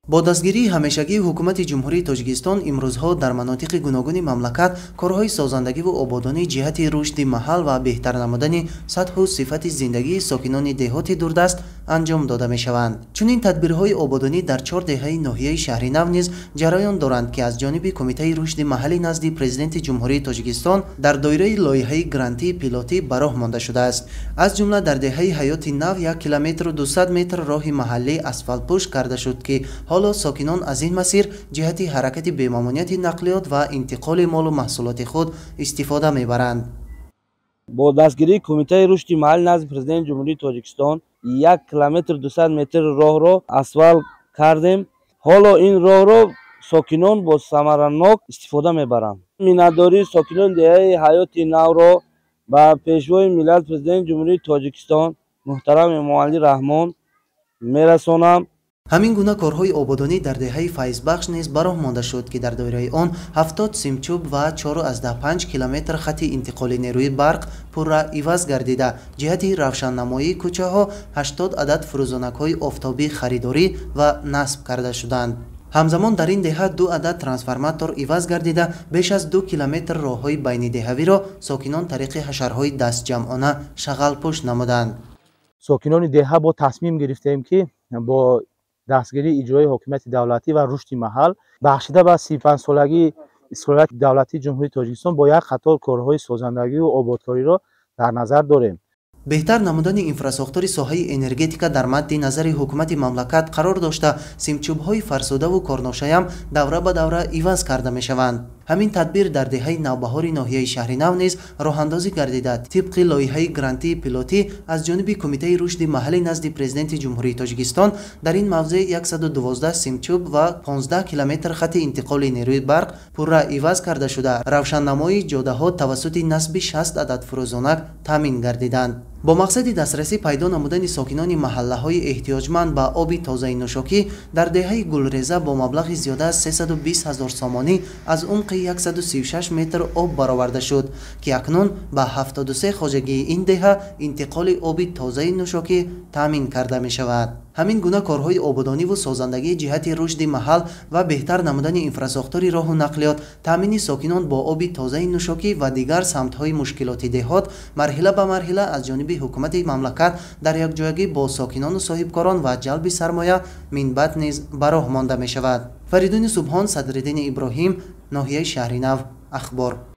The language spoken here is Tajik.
Бо дастгирии ҳамешагии ҳукумати Ҷумҳурии Тоҷикистон имрӯзҳо дар манотиқи гуногуни мамлакат корҳои созандагиву ободонӣ ҷиҳати рушди маҳал ва беҳтар намудани сатҳу сифати зиндагии сокинони деҳоти дурдаст анҷом дода мешаванд. Чунин тадбирҳои ободонӣ дар чор деҳаи ноҳияи Шаҳринав низ ҷараён доранд, ки аз ҷониби Кумитаи рушди маҳаллӣ назди Президенти Ҷумҳурии Тоҷикистон дар доираи лоиҳаи грантии пилотӣ ба роҳ монда шудааст. Аз ҷумла дар деҳаи Ҳаёти Нав 1 километру 200 метр роҳи маҳаллӣ асфалтпӯш карда шуд, ки ҳоло сокинон аз ин масир ҷиҳати ҳаракати бемамониати нақлиёт ва интиқоли молу маҳсулоти худ истифода мебаранд. Бо дастгирии Кумитаи рушди маҳаллӣ назди Президенти Ҷумҳурии Тоҷикистон 1 километр 200 метр роҳро асфалт кардем. Ҳоло ин роҳро сокинон бо самаранок истифода мебаранд. Миннатдории сокинони деҳаи Ҳаёти Навро ба Пешвои миллат, Президенти Ҷумҳурии Тоҷикистон муҳтарам Эмомалӣ Раҳмон мерасонам. Ҳамин гуна корҳои ободонӣ дар деҳаи Файзбахш низ ба роҳ монда шуд, ки дар доираи он 70 симчӯб ва 4,5 километр хати интиқоли нерӯи барқ пурра иваз гардида, ҷиҳати равшаннамоии кӯчаҳо 80 адад фурӯзонакҳои офтобӣ харидорӣ ва насб карда шуданд. Ҳамзамон дар ин деҳа ду адад трансформатор иваз гардида, беш аз 2 километр роҳҳои байнидеҳавиро сокинон тариқи ҳашарҳои дастҷамъона шағалпӯш намуданд. Сокинони деҳа бо тасмим гирифтем, ки бо дастгирии иҷроии ҳокимияти давлатӣ ва рушди маҳал, бахшида ба 35-солагии истиқлолияти давлатии Ҷумҳурии Тоҷикистон, бо як қатор корҳои созандагиву ободкориро дар назар дорем. Беҳтар намудани инфрасохтори соҳаи энергетика дар мадди назари ҳукумати мамлакат қарор дошта, симчӯбҳои фарсудаву корношаям давра ба давра иваз карда мешаванд. Ҳамин тадбир дар деҳаи Навбаҳори ноҳияи Шаҳринав низ роҳандозӣ гардида, тибқи лоиҳаи грантии пилотӣ аз ҷониби Кумитаи рушди маҳаллӣ назди Президенти Ҷумҳурии Тоҷикистон дар ин мавзеъ 112 симчӯб ва 15 километр хати интиқоли нерӯи барқ пурра иваз карда шуда, равшаннамоии ҷодаҳо тавассути насби 60 адад фурӯзонак таъмин гардиданд. Бо мақсади дастрасӣ пайдо намудани сокинони маҳаллаҳои эҳтиёҷманд ба оби тозаи нӯшокӣ, дар деҳаи Гулреза бо маблағи зиёда аз 320 ҳазор сомонӣ аз умқи 136 метр об бароварда шуд, ки акнун ба 73 хоҷагии ин деҳа интиқоли оби тозаи нӯшокӣ таъмин карда мешавад. Ҳамин гуна корҳои ободониву созандагӣ ҷиҳати рушди маҳал ва беҳтар намудани инфрасохтори роҳу нақлиёт, таъмини сокинон бо оби тозаи нӯшокӣ ва дигар самтҳои мушкилоти деҳот марҳила ба марҳила аз ҷониби ҳукумати мамлакат дар якҷоягӣ бо сокинону соҳибкорон ва ҷалби сармоя минбаъд низ ба роҳ монда мешавад. Фаридуни Субҳон, Садриддини Иброҳим, ноҳияи Шаҳринав, Ахбор.